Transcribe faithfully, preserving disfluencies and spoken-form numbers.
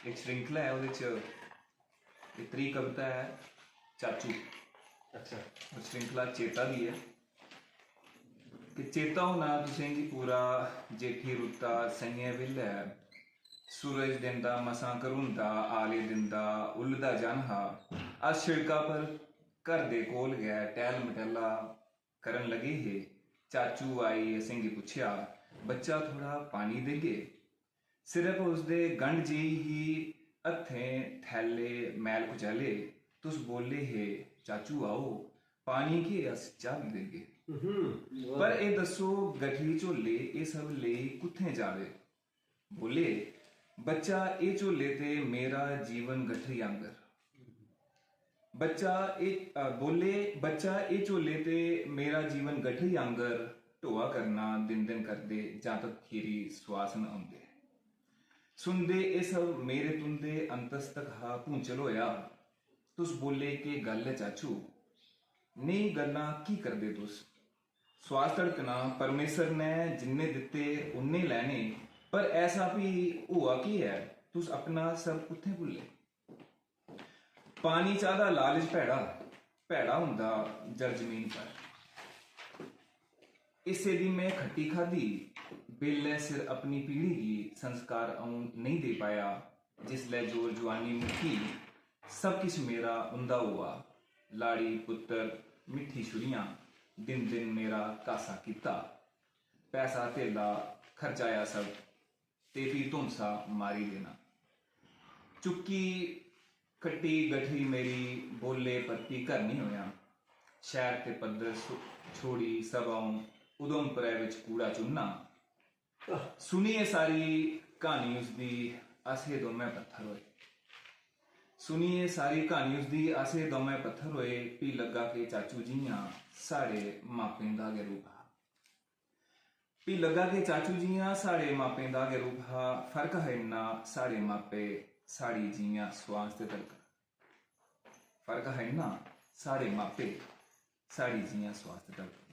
इक श्रृंखला ऐ, ओह्दे च एह् त्री कविता ऐ चाचू। अच्छा। और श्रृंखला चेता दी ऐ कि चेता होना तुसेंगी पूरा, जेठी रुत्ता स'ञै बेल्लै सूरज दिन दा मसां घरुंदा आले दिन दा उल्लदा जन हा। अस शिड़का पर घर दे कोल गै टैह्ल मटैला करन लगे हे। चाचू आई असेंगी पुच्छेआ, "बच्चा, थोड़ा पानी देगे?" सिरै पर उसदे गंढ जेही ही, हत्थें थैले मैल कुचैले। तुस बोले हे, "चाचू आओ, पानी के अस चाह् बी देगे।" हम्म। पर एह् दस्सो, गठरी झोले एह् सब लेई कुत्थें जा दे? बोले, "बच्चा, एह् झोले ते मेरा जीवन गठरी आंगर।" बच्चा एह् अ, बोले, "बच्चा, एह् झोले ते मेरा जीवन गठरी आंगर ढोआ करना दिन दिन करदे जां तक खीरी सुआस न औंदे।" सुनदे एह् सब मेरे तुंदे अंतस तक हा भूंचल होया। तुस बोले, "केह् गल्ल ऐ चाचू? नेही गल्लां की करदे तुस? सुआस धड़कना परमेसर ने जिन्ने दित्ते उन्ने लैने, पर ऐसा भी होआ केह् ऐ, तुस अपना सब कुत्थें भुल्ले?" पानी चाह् दा लालच भैड़ा, भैड़ा होंदा जर जमीन पर। इस्से दी में खट्टी खाद्धी, बेल्लै सिर अपनी पीढ़ी गी संस्कार अ'ऊं नेईं देई पाया। जिसलै जोर जुआनी मुक्की, सब किश मेरा उं'दा होआ। लाड़ी पुत्तर, मिट्ठी छुरियां, दिन दिन मेरा कासा कीता। पैसा धेला खर्चाया सब, ते फ्ही धुमसा मारी देना। चुक्की खट्टी गठरी मेरी, बोले परती घर निं होया। शैह्र ते पद्दर सो-, छोड़ी सब अ'ऊं उधमपुरै बिच कूड़ा चुनना। सुनियै सारी क्हानी उसदी, अस हे दोमें पत्थर होए। सुनियै सारी क्हानी उसदी, अस हे दोमें पत्थर होए। फ्ही लग्गा के चाचू जि'यां साढ़े मापें दा गै रूप हा। फ्ही लग्गा के चाचू जि'यां साढ़े मापें दा गै रूप हा। फर्क हा इन्ना, साढ़े मापे साढ़ी जि'यां सुआस ते धड़कन। फर्क हा इन्ना, साढ़े मापे साढ़ी जि'यां सुआस ते धड़कन।